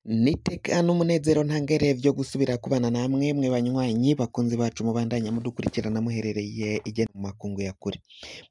Niteka n'umunezero ntangere vyo gusubira kubana namwe mwe banywanyi bakunzi bacu mubandanya mudukurikirana muherereye ijya mu makungu ya kure.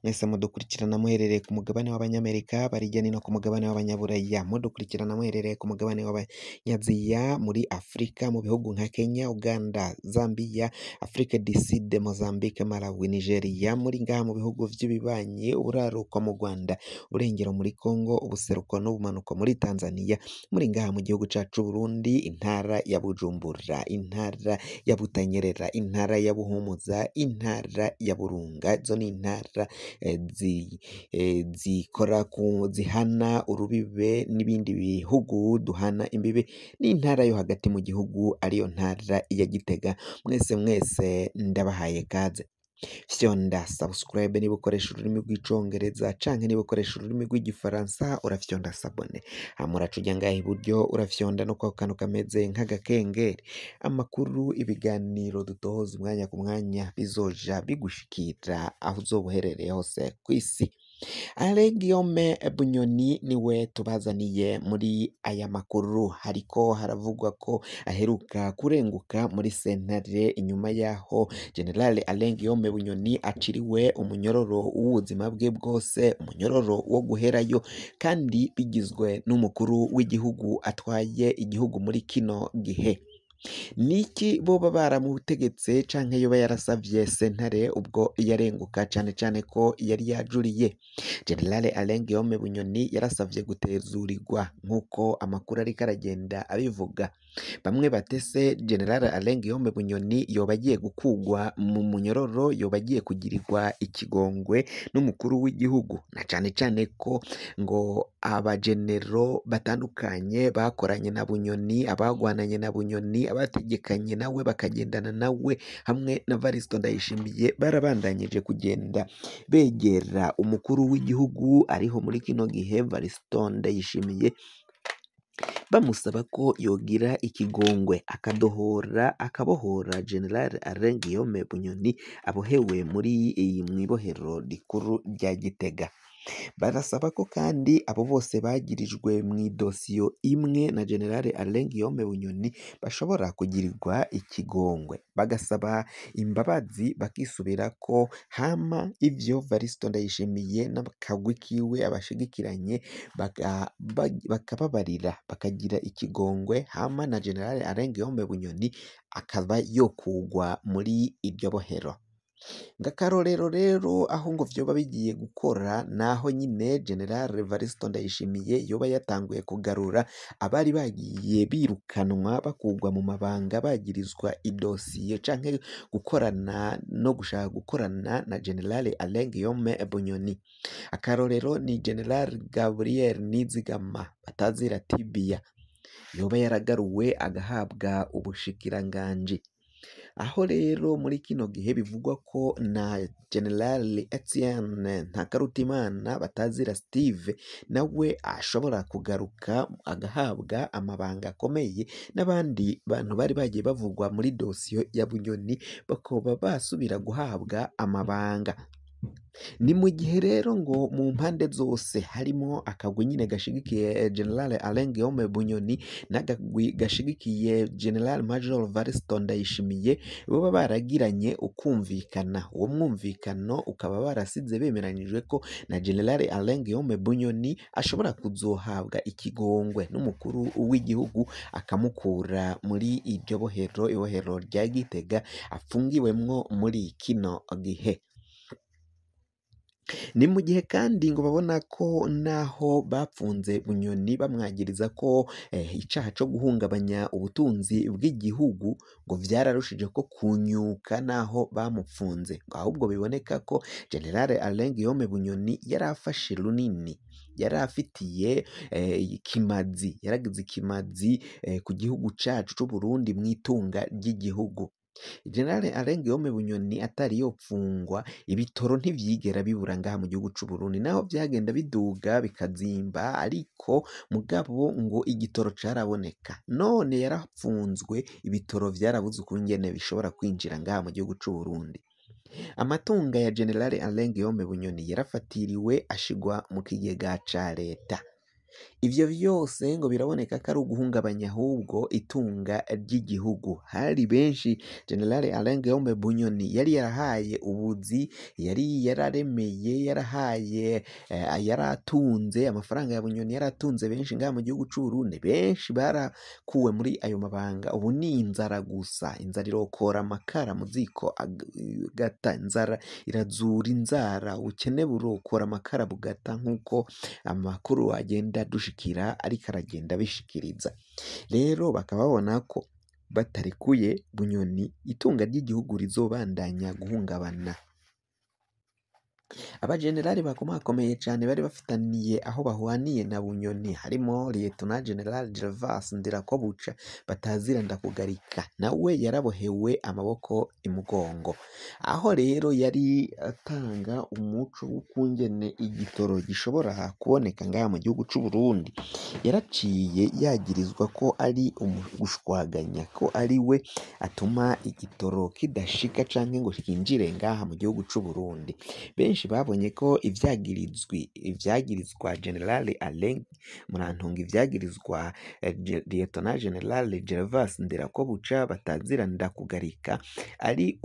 Mwese mudukurikirana muherereye ku mugabane w'Abanyamerika, bari hirya no ku mugabane w'Abanyaburaya, mudukurikirana muherereye ku mugabane w'Abanyaziya, muri Afrika mu bihugu nka Kenya, Uganda, Zambia, Afrique du Sud, Mozambique, Malawi, Nigeria, muri ngaha mu bihugu vy'ibibanyi, uburaruko mu Rwanda, uburengero muri Congo, ubuseruko n'ubumanuko muri Tanzania, muri ngaha mu gihugu cacu Burundi, intara ya Bujumbura, intara ya Butanyerera, intara ya Buhumuza, intara ya Burunga, izo ni intara zikora ku zihana urubibe n'ibindi bihugu duhana imbibe, n'intara yo hagati mu gihugu ariyo ntara ya Gitega. Mwese mwese ndabahaye kaze. Fyonda subscribe niba ukoresha ururimi rw'icongereza canke niba ukoresha ururimi rw'igifaransa urafyonda s'abonner, hama uraca uja ngaha iburyo urafyonda no kwako kantu kameze nk'agakengeri. Amakuru, ibiganiro dutohoza umwanya ku mwanya bizoja bigushikira aho uzoba uherereye hose kw'isi. Alain Guillaume Bunyoni niwe tubazaniye muri aya makuru, hariko haravugwa ko aheruka kurenguka muri sentare inyuma yaho General Alain Guillaume Bunyoni aciriwe umunyororo w'ubuzima bwe bwose, umunyororo wo guherayo, kandi bigizwe n'umukuru w'igihugu atwaye igihugu muri kino gihe. Niki boba baramutegetse canke yoba yarasavye sentare ubwo yarenguka, cane cane ko yari yajuriye? General Alain Guillaume Bunyoni yarasavye gutezurirwa nk'uko amakuru ariko aragenda abivuga. Bamwe batese General Alain Guillaume Bunyoni yoba agiye gukugwa mu munyororo, yoba agiye kugirirwa ikigongwe n'umukuru w'igihugu, na cane cane ko ngo abagenero batandukanye bakoranye na Bunyoni, abagwananye na Bunyoni, abategekanye nawe bakagendana nawe hamwe na Varisto Ndayishimiye barabandanyije kugenda begera umukuru w'igihugu ariho muri kino gihe Varisto Ndayishimiye, bamusaba ko yogira ikigongwe akadohora akabohora General Alain Guillaume Bunyoni abohewe muri iyi mw'ibohero rikuru rya Gitega. Barasaba ko kandi abo bose bagirijwe mw'idosiyo imwe na General Alain Guillaume Bunyoni bashobora kugirirwa ikigongwe, bagasaba imbabazi bakisubirako, hama ivyo Varisto Ndayishimiye n'akagwi kiwe abashigikiranye bakababarira bakagira ikigongwe, hama na General Alain Guillaume Bunyoni akaba yokugwa muri iryo bohero. Ng'akarorero rero aho ngo vyoba bigiye gukora naho nyine General Varisto Ndayishimiye yoba yatanguye kugarura abari bagiye birukanwa bakugwa mu mabanga bagirizwa idosiye canke gukorana no gushaka gukorana na General Alain Guillaume Bunyoni. Akarorero ni General Gabriel Nizigama batazira Tibia yoba yaragaruwe agahabwa ubushikiranganji. Aho rero muri kino gihe bivugwa ko na General Etienne Ntakarutimana batazira Steve nawe ashobora kugaruka agahabwa amabanga akomeye, n'abandi bantu bari bagiye bavugwa muri dosiyo ya Bunyoni bakoba basubira guhabwa amabanga. Ni mu gihe rero ngo mu mpande zose harimo akagwi nyine gashigikiye General Alain Guillaume Bunyoni n'akagwi gashigikiye General Major Varisto Ndayishimiye boba baragiranye ukumvikana. Uwo mwumvikano ukaba barasize bemeranyijwe ko na General Alain Guillaume Bunyoni ashobora kuzohabwa ikigongwe n'umukuru w'igihugu akamukura muri iryo bohero, ibohero rya Gitega afungiwemwo muri kino gihe. Ni mu gihe kandi ngo babona ko naho bapfunze Bunyoni bamwagiriza ko icaha co guhungabanya ubutunzi bw'igihugu ngo vyararushije ko kunyuka naho bamupfunze, ngo ahubwo biboneka ko General Alain Guillaume Bunyoni yari afashe runini, yari afitiye ikimazi, yaragize ikimazi ku gihugu cacu c'Uburundi mw'itunga ry'igihugu. General Alain Guillaume Bunyoni atari yopfungwa, ibitoro ntivyigera bibura ngaha mu gihugu c'Uburundi, naho vyagenda biduga bikazimba, ariko mugabo ngo igitoro caraboneka. None yarapfunzwe, ibitoro vyarabuze ukungene bishobora kwinjira ngaha mu gihugu c'Uburundi. Amatunga ya General Alain Guillaume Bunyoni yarafatiriwe ashigwa mu kigega ca leta. Ivyo vyose ngo biraboneka ko ari uguhungabanya ahubwo itunga ry'igihugu. Hari benshi General Alain Guillaume Bunyoni yari yarahaye ubuzi, yari yararemeye, yarahaye, yaratunze amafaranga ya Bunyoni, yaratunze benshi ngaha mu gihugu c'Uburundi. Benshi barakuwe muri ayo mabanga. Ubu ni inzara gusa, inzara irokora amakara mu ziko agata, inzara irazura inzara, ubukene burokora amakara bugata, nk'uko amakuru agenda dushikira ariko aragenda abishikiriza. Rero bakaba babona ko batarekuye Bunyoni, itunga ry'igihugu rizobandanya guhungabana. Abajenerali bakomakomeye cane bari bafitaniye aho bahwaniye na Bunyoni harimo Lieutenant General Gervas Ndirakobuca batazira Ndakugarika, nawe yarabohewe amaboko imugongo. Aho rero yari atanga umuco w'ukungene igitoro gishobora kuboneka ngaha mu gihugu c'Uburundi, yaraciye yagirizwa ko ari umugushwaganya, ko ari we atuma igitoro kidashika canke ngo kinjire ngaha mu gihugu c'Uburundi. Benshi babonye ko ivyagirizwa General Alain Murantunga, ivyagirizwa Lieutenant General Gervas Ndirakobuca batazira Ndakugarika ari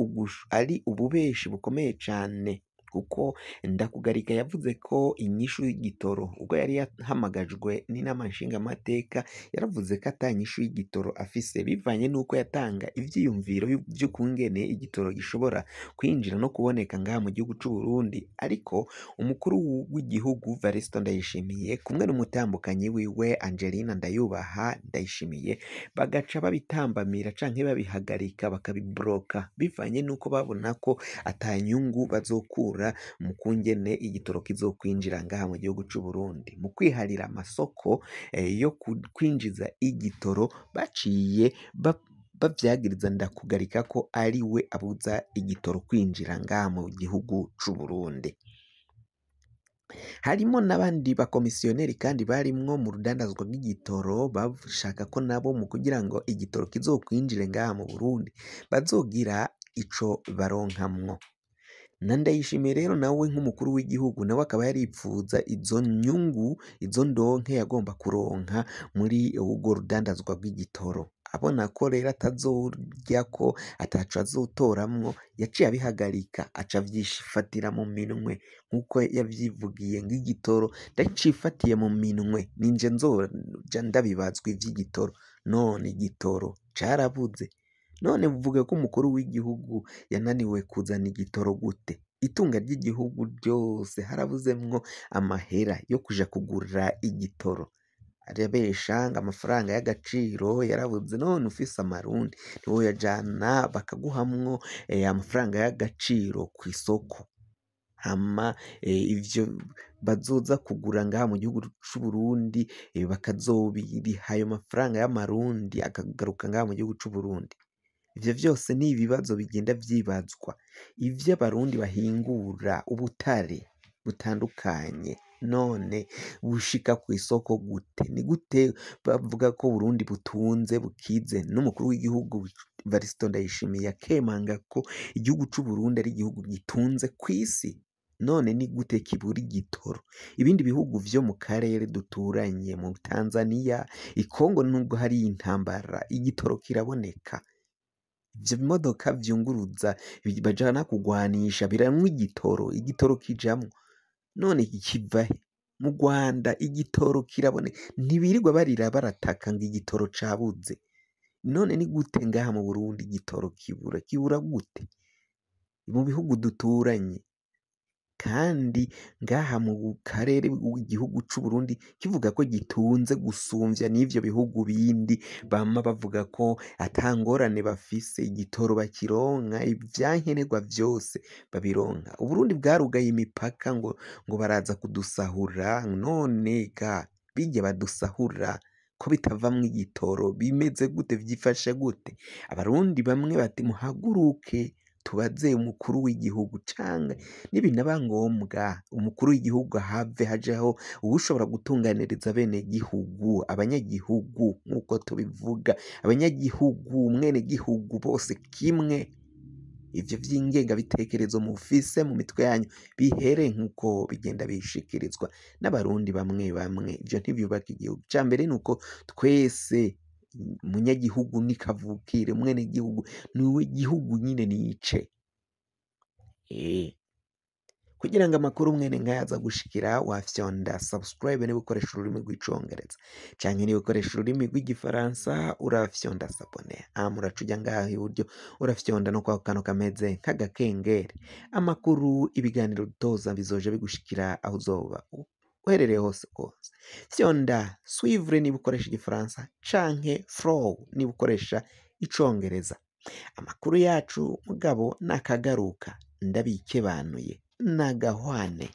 ububeshi bukomeye cane, kuko Ndakugarika yavuze ko inyishu y'igitoro ubwo yari yahamagajwe n'inama nshingamateka, yaravuze ko ata nyishu y'igitoro afise, bivanye n'uko yatanga ivyiyumviro vy'ukungene igitoro gishobora kwinjira no kuboneka ngaha mu gihugu c'Uburundi. Ariko umukuru w'igihugu Varisito Ndayishimiye kumwe n'umutambukanyi wiwe Angelina Ndayubaha Ndayishimiye bagaca babitambamira canke babihagarika bakabibloka, bivanye n'uko babona ko ata nyungu bazokura mu kungene igitoro kizokwinjira ngaha mu gihugu c'Uburundi. Mu kwiharira amasoko yo kwinjiza igitoro, baciye bavyagiriza Ndakugarika ko ari we abuza igitoro kwinjira ngaha mu gihugu c'Uburundi. Harimo n'abandi bakomisiyoneri kandi barimwo mu rudandazwa rw'igitoro, bashaka ko nabo mu kugira ngo igitoro kizokwinjire ngaha mu Burundi bazogira ico baronkamwo. Na Ndayishimiye rero nawe nk'umukuru w'igihugu nawe akaba yaripfuza izo nyungu, izo ndonke yagomba kuronka muri urwo rudandazwa rw'igitoro. Abona ko rero atazorya, ko ataco azotoramwo, yaciye abihagarika, aca avyifatira mu minwe nk'uko yavyivugiye ngo igitoro ndacifatiye mu minwe, ninje nzoja ndabibazwa ivy'igitoro. None igitoro carabuze. None uvuga ko umukuru w'igihugu yananiwe kuzana igitoro gute? Itunga ry'igihugu ryose harabuzemwo amahera yo kuja kugura igitoro. Arabesha ngo amafaranga y'agaciro yarabuze, none ufise amarundi ntiwoyajana bakaguhamwo amafaranga y'agaciro kw'isoko. Hama ivyo bazoza kugura ngaha mu gihugu c'Uburundi bakazobiriha ayo mafaranga y'amarundi akagaruka ngaha mu gihugu c'Uburundi. Ivyo vyose ni ibibazo bigenda vyibazwa. Ivyo abarundi bahingura, ubutare butandukanye, none bushika kw'isoko gute? Ni gute bavuga ko Uburundi butunze bukize? N'umukuru w'igihugu Varisito Ndayishimiye akemanga ko igihugu c'Uburundi ari igihugu gitunze kw'isi. None ni gute kibura igitoro? Ibindi bihugu vyo mu karere duturanye, mu Tanzania, i Kongo, nubwo hari intambara, igitoro kiraboneka. Ivyo bimodoka vyunguruza bajana kugwanisha biranywa igitoro, igitoro kijamwo. None kiva he? Mu Rwanda igitoro kiraboneka, ntibirirwa barira barataka ngo igitoro cabuze. None ni gute ngaha mu Burundi igitoro kibura? Kibura gute mu bihugu duturanye? Kandi ngaha mu karere igihugu c'Uburundi kivuga ko gitunze gusumvya n'ivyo bihugu bindi bama bavuga ko ata ngorane bafise, igitoro bakironka, ivyankenerwa vyose babironka. Uburundi bwarugaye imipaka ngo baraza kudusahura, none ga birya badusahura ko bitavamwo igitoro bimeze gute, vyifashe gute? Abarundi bamwe bati muhaguruke tubaze umukuru w'igihugu, canke nibinaba ngombwa umukuru w'igihugu ahave hajeho uwushobora gutunganiriza abenegihugu, abanyagihugu nk'uko tubivuga, abanyagihugu, umwenegihugu bose kimwe. Ivyo vy'ingengabitekerezo mufise mu mitwe yanyu bihere, nk'uko bigenda bishikirizwa n'abarundi bamwe bamwe. Ivyo ntivyubaka igihugu. Ica mbere nuko twese, umunyagihugu ni kavukire, umwenegihugu niwe gihugu nyine nice. Kugira ngo amakuru mwene nkaya aza gushikira, wafyonda subscribe niba ukoresha ururimi rw'icongereza, canke niba ukoresha ururimi rw'igifaransa urafyonda s'abonner. Hama uraca uja ngaho iburyo, urafyonda no kwako kantu kameze nk'agakengeri. Amakuru, ibiganiro dutoza bizoja bigushikira aho uzoba uherereye hose hose. Fyonda suivre niba ukoresha igifaransa, canke follow niba ukoresha icongereza. Amakuru yacu mugabo nakagaruka, ndabikebanuye nagahwane.